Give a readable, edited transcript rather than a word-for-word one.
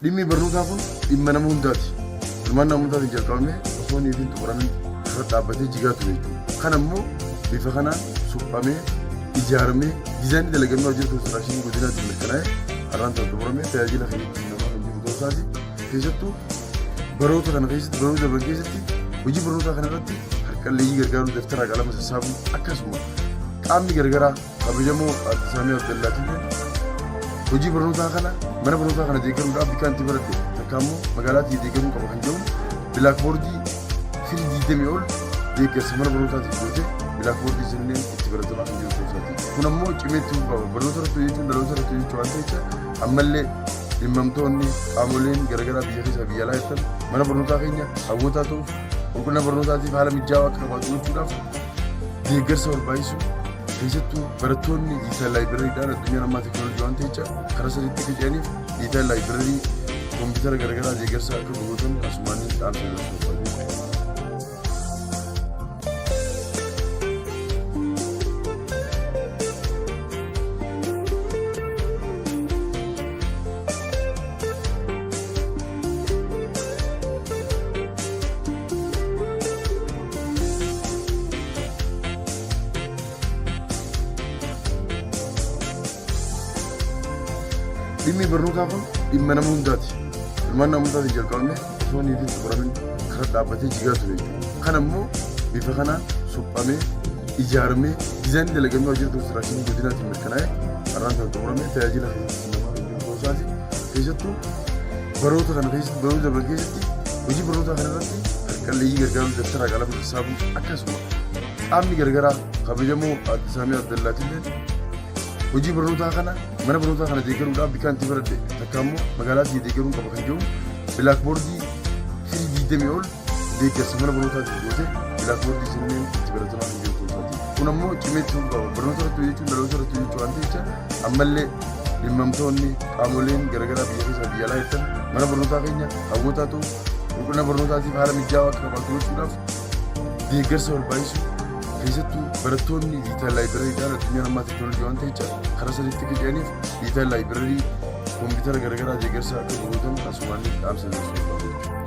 Dhimmi barnootaa kun dhimma nama hundaati. Hirmaannaa uummataatiin jalqabamee osoo hin xumuramin irra dhaabbatee jigaa ture jechuudha. Kana immoo bifa kanaan suphamee, ijaaramee, diizaayinii dalagamee waajjira konistiraakshinii godinaatiin mirkanaa'ee har'aan kan xumuramee tajaajila keessatti namaa kan jiru ta'uu isaati. Keessattuu baroota kana keessatti, baroota darban keessatti hojii barnootaa kana irratti harqalleeyyii gargaaruu, daftaraa qalama sassaabuu, akkasuma qaamni gargaraa kabajamoo Aadde Saamii Abdallaatillee hojii barnootaa kana, mana barnootaa kana deeggaruudhaaf bikkaan itti baradhe takka immoo magaalaa tiyya deeggaruu qaba kan jedhu bilaakboordii firii 20 ol deeggarsa mana barnootaatiif goote, bilaakboordii isinillee itti baratamaa kan jiru ta'uu isaati. Kun ammoo cimee itti fufuu qaba. Barnoota irratti hojjechuun dhaloota irratti hojjechuu waan ta'eef, ammallee dhimmamtoonni qaamoleen garaagaraa biyya keessaa biyya alaa jirtan mana barnootaa keenya hawwataa ta'uuf, qulqullina barnootaatiif haala mijaawaa akka qabaatu gochuudhaaf deeggarsa barbaachisu, keessattuu barattoonni digital laayibrariidhaan, addunyaan ammaa teekinooloojii waan ta'eef, karaa sadiitti akka ce'aniif digital library, koompitara garaagaraa deeggarsa akka gootan asumaanii dhaamsa dabarsuu barbaadu. Dhimmi barnootaa kun dhimma nama hundaati. Hirmaannaa uummataatiin jalqabamee osoo hin xumuramin karaa dhaabbatee jigaa ture jechuudha. Kana immoo bifa kanaan suphamee, ijaaramee, diizaayinii dalagamee waajjira konistiraakshinii godinaatiin mirkanaa'ee har'aan kan xumuramee tajaajila keessatti namaa kan jiru ta'uu isaati. Keessattuu baroota kana keessatti, baroota darban keessatti hojii barnootaa kana irratti harqalleeyyii gargaaruu, daftaraa qalama sassaabuu, akkasuma qaamni gargaraa kabajamoo Aadde Saamii Abdallaatillee hojii barnootaa kana, mana barnootaa kana deeggaruudhaaf bikkaan itti baradhe takka immoo magaalaa tiyya deeggaruu qaba kan jedhu bilaakboordii firii 20 ol deeggarsa mana barnootaatiif goote, bilaakboordii isinillee itti baratamaa kan jiru ta'uu isaati. Kun ammoo cimee itti fufuu qaba. Barnoota irratti hojjechuun dhaloota irratti hojjechuu waan ta'eef, ammallee dhimmamtoonni qaamoleen garaagaraa biyya keessaa biyya alaa jirtan mana barnootaa keenya hawwataa ta'uuf, qulqullina barnootaatiif haala mijaawaa akka qabaatu gochuudhaaf deeggarsa barbaachisu, keessattuu barattoonni digital laayibrariidhaan, addunyaan ammaa teekinooloojii waan ta'eef, karaa sadiitti akka ce'aniif digital library, koompitara garaagaraa deeggarsa akka gootan asumaanii dhaamsa dabarsuu barbaadu jechuudha.